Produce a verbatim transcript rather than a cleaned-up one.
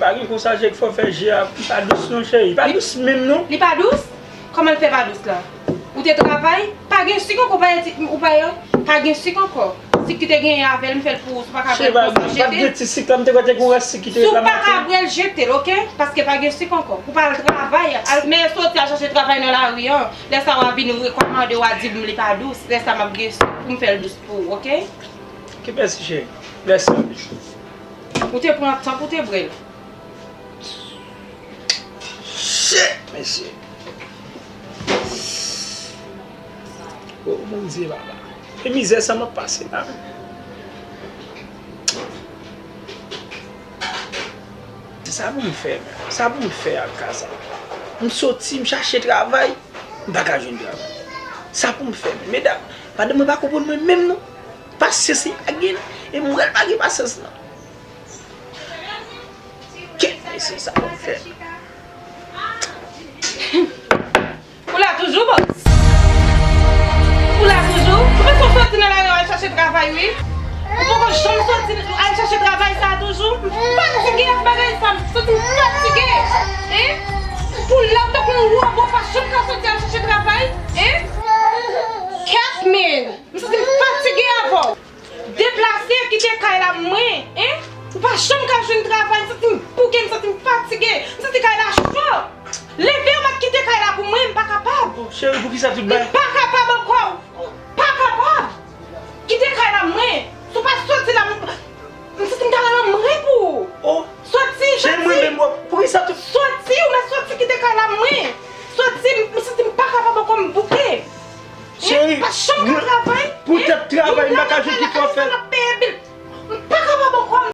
Pa gen konsa, cheri, fò fè je a. Li pa dous non, cheri. Li pa dous menm non. Li pa dous? Kòman l fè pa dous la? Ou te travay? Pa gen sik ankò, ou pa ye ti, ou pa ye, pa gen sik ankò. Sik ki te genyen avè l, m fè l pou ou, si w pa ka bwè l, konsa jete l. Si w pa ka bwè l, jete l, oke? Paske pa gen sik ankò. Ou pa al travay, al, men soti al chache travay nan lari an. Lè sa w a vin rekòmande, w a di m li pa dous. Lè sa m ap gen sik pou m fè l dous pou ou, oke? Oke, mèsi, cheri. Mèsi anpil. Ou te pran tan pou te bwè l. Shit, mesye. O Bondye, papa. E mizè sa m ap pase la. Sa pou m fè, menm. Sa pou m fè ak ka sa. M soti, m chache travay, m pa ka jwenn travay. Sa pou m fè, menm. Medam, madanm mwen pa konprann mwen menm, non. Pasyans li pa gen, e m wè l pa gen pasyans, non. Kèt, mesye, sa pou m fè. Ou la toujou, bòs? Ou la toujou? Ou bezwen soti nan lari al chache travay, wi. Ou poko janm soti al chache travay sa a toujou? M fatige ak bagay sa, m santi m fatige. Hein? Pou la, tankou yon wobo, pa janm ka soti al chache travay? Hein? Kèt, men! M santi m fatige avè w. Deplase, kite kay la mwen, en? Ou pa janm ka jwenn travay, m santi m bouke, m santi m fatige, m santi kay la cho. Leve w mèt kite kay la pou mwen, m pa kapab. Oh, cheri, poukisa tout bagay? M pa kapab ankò. Pa kapab. Kite kay la mwen. Si w pa soti la, m, m santi m ta rele anmwe pou ou. Oh, soti, cheri, mwen menm, poukisa tout... Soti, ou mèt soti kite kay la mwen. Soti, m santi m pa kapab ankò, m bouke. Cheri, pa janm ka travay, poutèt travay, m pa ka jwenn ki fò fè.